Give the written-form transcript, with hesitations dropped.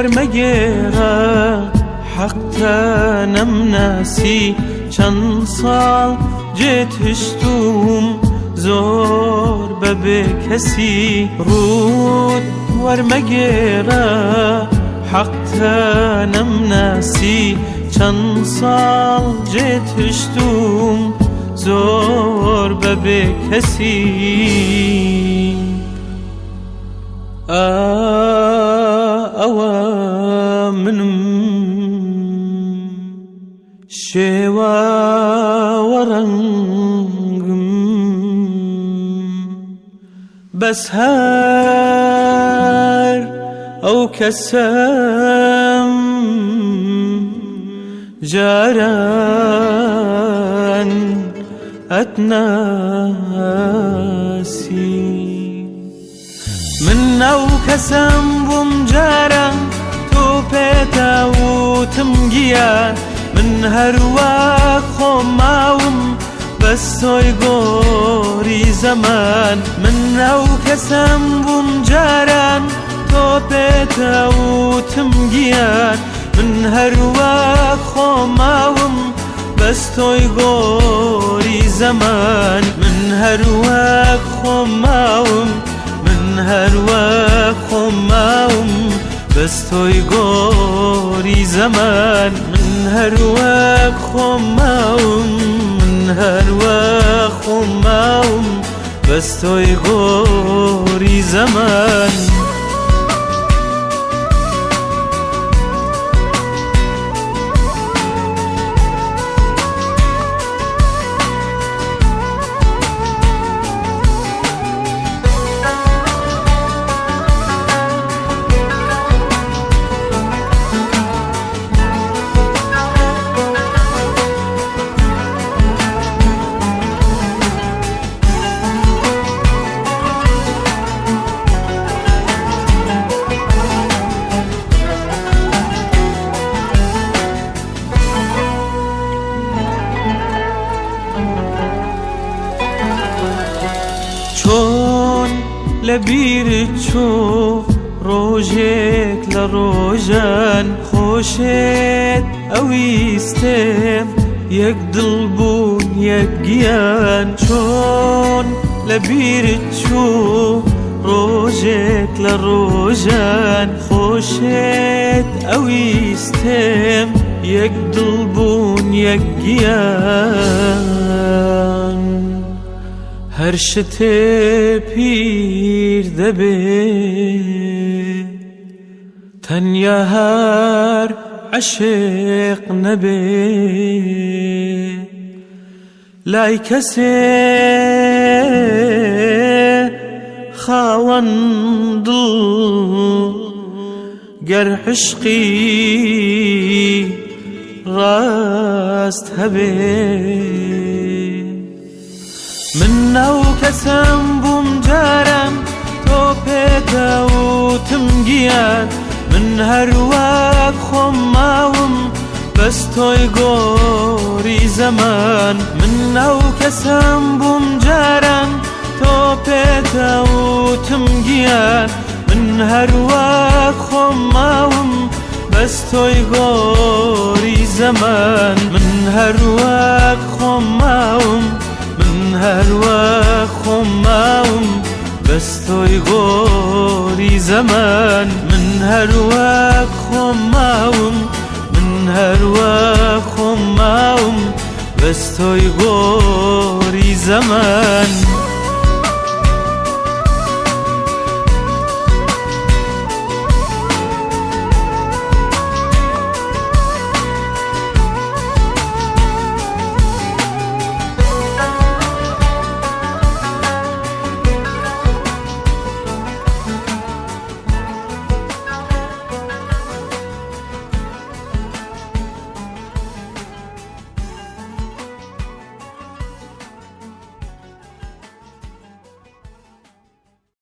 وەرمەگێڕە حەقتە نەمناسی چەند ساڵ جێت هشتوم زۆر بەبێ کەسی ڕووت وەرمەگێڕە حەقتە نەمناسی چەند ساڵ جێت هشتوم زۆر بەبێ کەسی. ئەوە منم شێواوە ڕەنگم بەس هەر ئەو کەسەم جاران ئەتناسی. من ئەو کەسەم بووم جاران تۆ پێتە وتم گیان من هەروەک خۆم ماوم بەس تۆی گۆری زەمان من ئەو کەسەم بووم جاران تۆ پێتە وتم گیان من هەروەک خۆم ماوم بەس تۆی گۆری زەمان من هەروەک خۆم ماوم من هەروەک خۆم ماوم بەس تۆی گۆری زەمان من هەروەک خۆم ماوم من هەروەک خۆم ماوم بەس تۆی گۆری زەمان. چۆن لە بیرت چوو ڕۆژێک لە ڕۆژان خۆشێت ئەویستێم یەک دڵ بوون یەک گیان چۆن لە بیرت چوو ڕۆژێک لە ڕۆژان خۆشێت ئەویستێم یەک دڵ بوون یەک گیان هەر شتێ پیر دەبێ تەنیا هەر عەشق نەبێ لای کەسێ خاوەن دڵ گەر عشقی ڕاست هەبێ. من ئەو کەسەم بووم جاران تۆ پێتە وتم گیان من هەروەک خۆم ماوم بەس تۆی گۆری زەمان من ئەو کەسەم بووم جاران تۆ پێتە وتم گیان من هەروەک خۆم ماوم بەس تۆی گۆری زەمان من هەروەک خۆم ماوم من هەروەک خۆم ماوم بەس تۆی گۆری زەمان من هەروەک خۆم ماوم من هەروەک خۆم ماوم بەس تۆی گۆری زەمان.